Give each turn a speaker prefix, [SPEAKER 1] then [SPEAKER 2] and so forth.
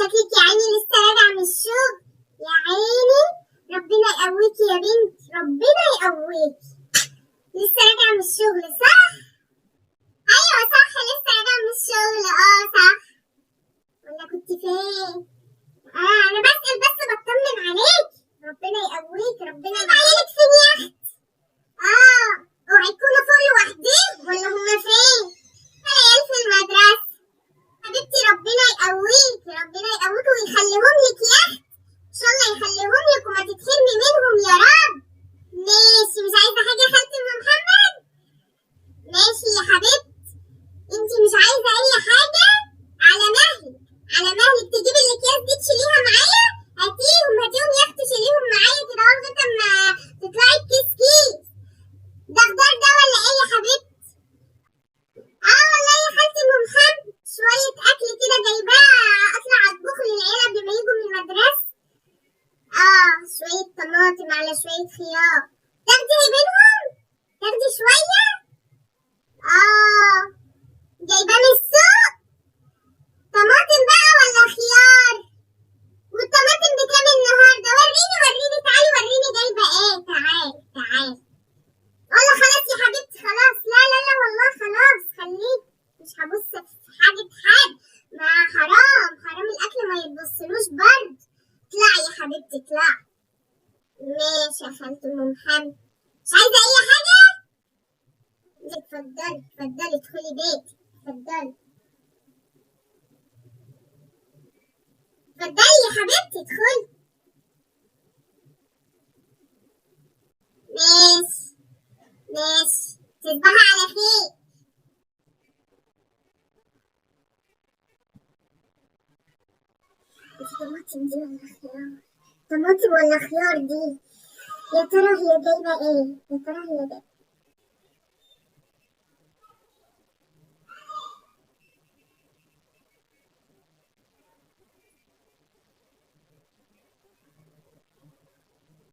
[SPEAKER 1] شكلك يا عيني لسه راجعة من الشغل يا عيني. ربنا يقويكي يا بنتي، ربنا يقويكي. لسه راجعة من الشغل صح؟ ايوه صح، لسه راجعة من الشغل. اه صح، ولا كنت فين؟ انا بسأل بس بطمن عليك. ربنا يقويك، ربنا. طب عيالك فين يا اختي؟ اوعي يكونوا فوق لوحديهم ولا هما فين؟ العيال في المدرسة. حبيبتي ربنا يقويك، ربنا يقويك ويخليهم لك يا اختي، ان شاء الله يخليهم لك وما تتحرمي منهم يا رب. ماشي، مش عايزة حاجة يا خالتي ام محمد؟ ماشي يا حبيبتي، انتي مش عايزة اي حاجة؟ على مهلك، على مهلك تجيبي الاكياس دي تشيليها معايا. هاتيهم هاتيهم يا اختي، شيليهم معايا كده اهو لغاية اما تطلعي بكيس كيس. ده خضار ده ولا ايه يا حبيبتي؟ والله يا خالتي ام محمد شوية اكل كده جايباه اطلع اطبخه للعيلة قبل ما يجوا من المدرسة. شوية طماطم على شوية خيار. تاخدي منهم؟ تاخدي شوية؟ جايباه من السوق؟ طماطم بقى ولا خيار؟ والطماطم بكام النهارده؟ وريني وريني، تعالي وريني جايبه ايه. تعالي تعالي. والله خلاص يا حبيبتي خلاص، لا لا لا والله خلاص، خليك، مش هبص في حاجة حد، ما حرام حرام الاكل ما يتبصلوش برضه. اطلعي يا حبيبتي اطلعي. ماشي يا خالتي ام محمد، مش عايزة اي حاجة؟ اتفضلي اتفضلي، ادخلي بيتي، اتفضلي اتفضلي يا حبيبتي ادخلي. ماشي ماشي، تصبحي على خير. دي طماطم دي ولا خيار؟ طماطم ولا خيار دي؟ يا ترى هي جايبة ايه؟ يا ترى هي جايبة